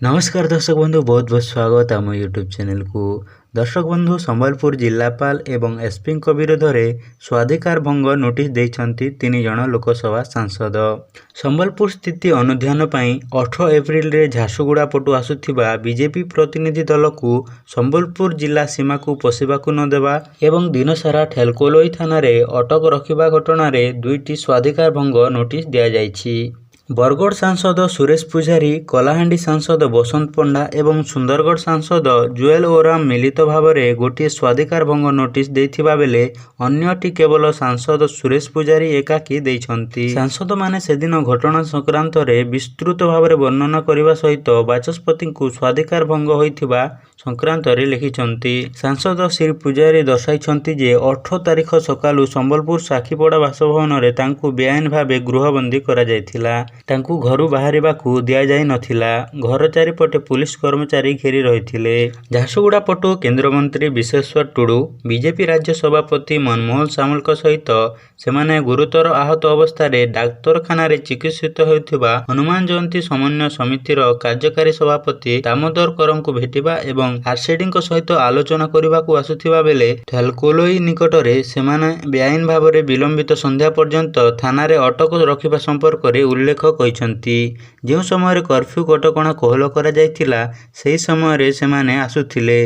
ନମସ୍କାର ଦର୍ଶକ ବନ୍ଧୁ, ବହୁତ ବହୁତ ସ୍ୱାଗତ ଆମ ୟୁଟ୍ୟୁବ୍ ଚ୍ୟାନେଲକୁ। ଦର୍ଶକ ବନ୍ଧୁ, ସମ୍ବଲପୁର ଜିଲ୍ଲାପାଳ ଏବଂ ଏସ୍ପିଙ୍କ ବିରୋଧରେ ସ୍ୱାଧିକାର ଭଙ୍ଗ ନୋଟିସ୍ ଦେଇଛନ୍ତି 3 ଜଣ ଲୋକସଭା ସାଂସଦ। ସମ୍ବଲପୁର ସ୍ଥିତି ଅନୁଧ୍ୟାନ ପାଇଁ 18 ଏପ୍ରିଲରେ ଝାରସୁଗୁଡ଼ା ପଟୁ ଆସୁଥିବା ବିଜେପି ପ୍ରତିନିଧି ଦଳକୁ ସମ୍ବଲପୁର ଜିଲ୍ଲା ସୀମାକୁ ପଶିବାକୁ ନ ଦେବା ଏବଂ ଦିନସାରା ଠେଲକୋଲୋଇ ଥାନାରେ ଅଟକ ରଖିବା ଘଟଣାରେ ଦୁଇଟି ସ୍ୱାଧିକାର ଭଙ୍ଗ ନୋଟିସ୍ ଦିଆଯାଇଛି। ବରଗଡ଼ ସାଂସଦ ସୁରେଶ ପୂଜାରୀ, କଳାହାଣ୍ଡି ସାଂସଦ ବସନ୍ତ ପଣ୍ଡା ଏବଂ ସୁନ୍ଦରଗଡ଼ ସାଂସଦ ଜୁଏଲ ଓରାମ ମିଳିତ ଭାବରେ ଗୋଟିଏ ସ୍ୱାଧିକାର ଭଙ୍ଗ ନୋଟିସ୍ ଦେଇଥିବା ବେଳେ ଅନ୍ୟଟି କେବଳ ସାଂସଦ ସୁରେଶ ପୂଜାରୀ ଏକାକୀ ଦେଇଛନ୍ତି। ସାଂସଦମାନେ ସେଦିନ ଘଟଣା ସଂକ୍ରାନ୍ତରେ ବିସ୍ତୃତ ଭାବରେ ବର୍ଣ୍ଣନା କରିବା ସହିତ ବାଚସ୍ପତିଙ୍କୁ ସ୍ୱାଧିକାର ଭଙ୍ଗ ହୋଇଥିବା ସଂକ୍ରାନ୍ତରେ ଲେଖିଛନ୍ତି। ସାଂସଦ ଶ୍ରୀ ପୂଜାରୀ ଦର୍ଶାଇଛନ୍ତି ଯେ, 18 ତାରିଖ ସକାଳୁ ସମ୍ବଲପୁର ସାକ୍ଷୀପଡ଼ା ବାସଭବନରେ ତାଙ୍କୁ ବେଆଇନ ଭାବେ ଗୃହବନ୍ଦୀ କରାଯାଇଥିଲା। ତାଙ୍କୁ ଘରୁ ବାହାରିବାକୁ ଦିଆଯାଇ ନଥିଲା। ଘର ଚାରିପଟେ ପୁଲିସ କର୍ମଚାରୀ ଘେରି ରହିଥିଲେ। ଝାରସୁଗୁଡ଼ା ପଟୁ କେନ୍ଦ୍ରମନ୍ତ୍ରୀ ବିଶେଶ୍ୱର ଟୁଡୁ, ବିଜେପି ରାଜ୍ୟ ସଭାପତି ମନମୋହନ ସାମଲଙ୍କ ସହିତ ସେମାନେ ଗୁରୁତର ଆହତ ଅବସ୍ଥାରେ ଡାକ୍ତରଖାନାରେ ଚିକିତ୍ସିତ ହେଉଥିବା ହନୁମାନ ଜୟନ୍ତୀ ସମନ୍ୱୟ ସମିତିର କାର୍ଯ୍ୟକାରୀ ସଭାପତି ଦାମୋଦର କରଙ୍କୁ ଭେଟିବା ଏବଂ ଆରସେଡିଙ୍କ ସହିତ ଆଲୋଚନା କରିବାକୁ ଆସୁଥିବା ବେଳେ ଠେଲକୋଲୋଇ ନିକଟରେ ସେମାନେ ବେଆଇନ ଭାବରେ ବିଳମ୍ବିତ ସନ୍ଧ୍ୟା ପର୍ଯ୍ୟନ୍ତ ଥାନାରେ ଅଟକ ରଖିବା ସମ୍ପର୍କରେ ଉଲ୍ଲେଖ କହିଛନ୍ତି। ଯେଉଁ ସମୟରେ କର୍ଫ୍ୟୁ କଟକଣା କୋହଳ କରାଯାଇଥିଲା, ସେହି ସମୟରେ ସେମାନେ ଆସୁଥିଲେ।